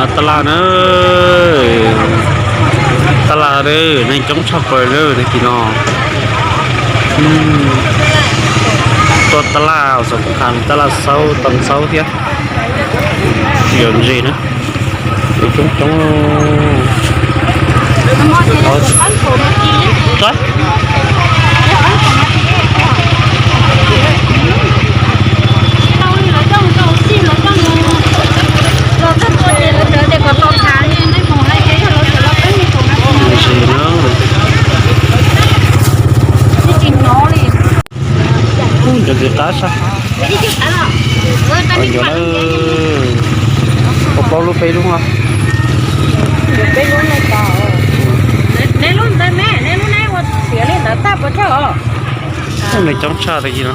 Tab laj na, tab laj na, neeg coob tshaj plaws na tag kis no. Tuaj tab laj xav kuv qha tab laj xaub tau xaub thiab. Yog ntses na, coob coob. Ntses na. Cov ntses qab sab. Ua ncov na, ua plaub lub peb lub no. Nws coob tshaj tag kis no.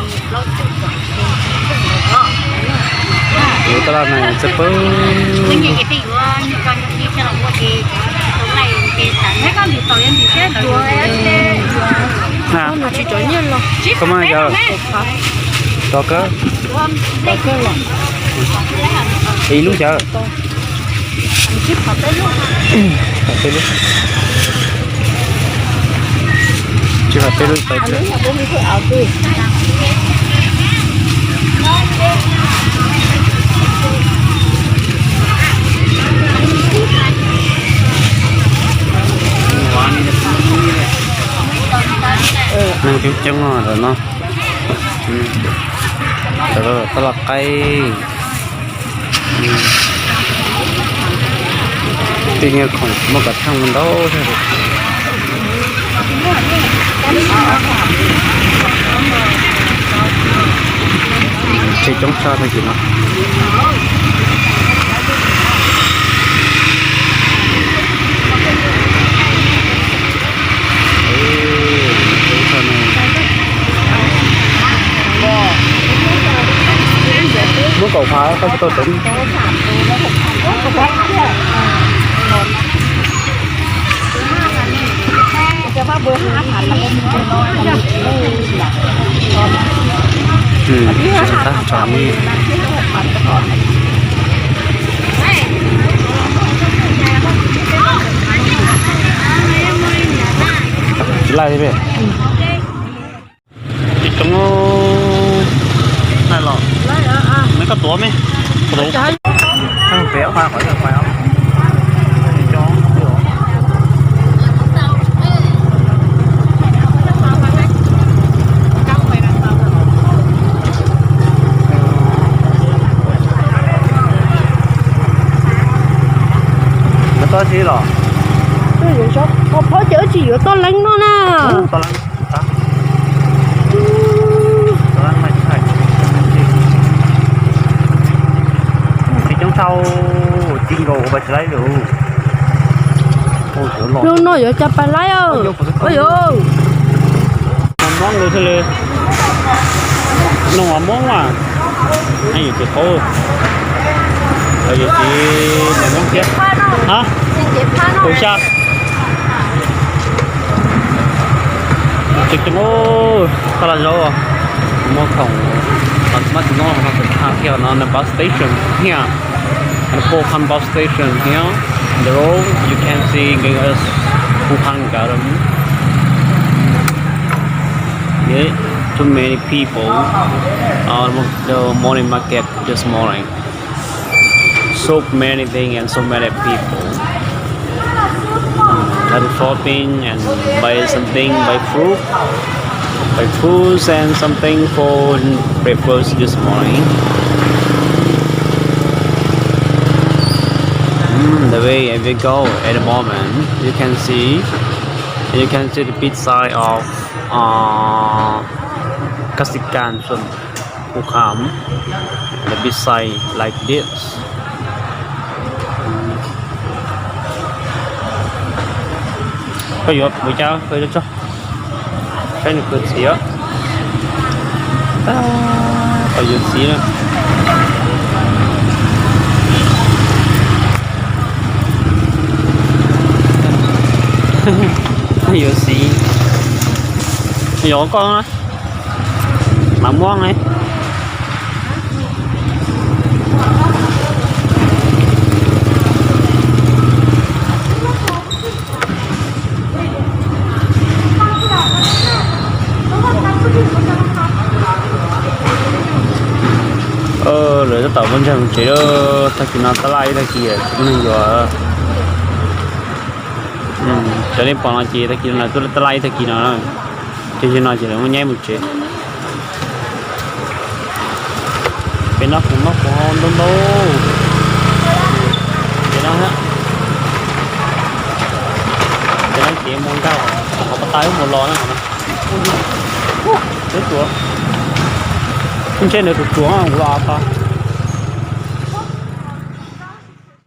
Yuav tab laj na txawj pw. Koj mas yog rov kawg, ib lub xyov. Peb lub, tsis peb lub tau thiab. Neeg coob coob lawm no. Cov tab laj qaib, tej nyuag khoom muaj kav theej ntau thiab. Tsis coob tshaj tag kis no. Muab kaum phav koj tsis tau tev. Tsis laij li. Tsis coob na los. Neb koj tuav me. Tsis los. Phob cawv tsis yuav toj leeb no na. Coob tau, tsis nkaus ua tsis laib lawm. Lub no yuav cas pais laib. Ua yuav, Hmoob nkaus thiaj li, no Hmoob mas, yuav txiv qaub, yuav txiv Hmoob thiab. Ha, kaum xya. Tseem ceeb, tab laj zaub, muaj khoom, mas tus no no thiab no, bus station here, Phu Kham bus station here. The road you can see is Phu Kham Garden. Yeah, too many people. Uh, the morning market this morning. So many things and so many people. Try to shopping and buy something, buy fruit, buy fruits and something for breakfast this morning. Mm, the way I will go at the moment, you can see, you can see the big sign of, uh, Kasikan Phu Kham, the big sign like this. Koj yuav ua cas koj yuav tso, saib nws kawg txiv. Koj yuav txiv na. Yuav txiv, yuav koj na. Mas muab ne. Tawm poj ntxoog tsev, tag kis no tab laj ib tag kis tsis muaj neeg yuav. Cov nej pom no ces tag kis no tuaj tab laj ib tag kis no, ces no ces lawv muab nyaib mus tsev. Pem no kuv noj kuv ntau ntau. Pem no, pem no ces mus nkag qhov pas tas wb mus los na. Ub, ntshe ntawd tus tsuas kuv los tod.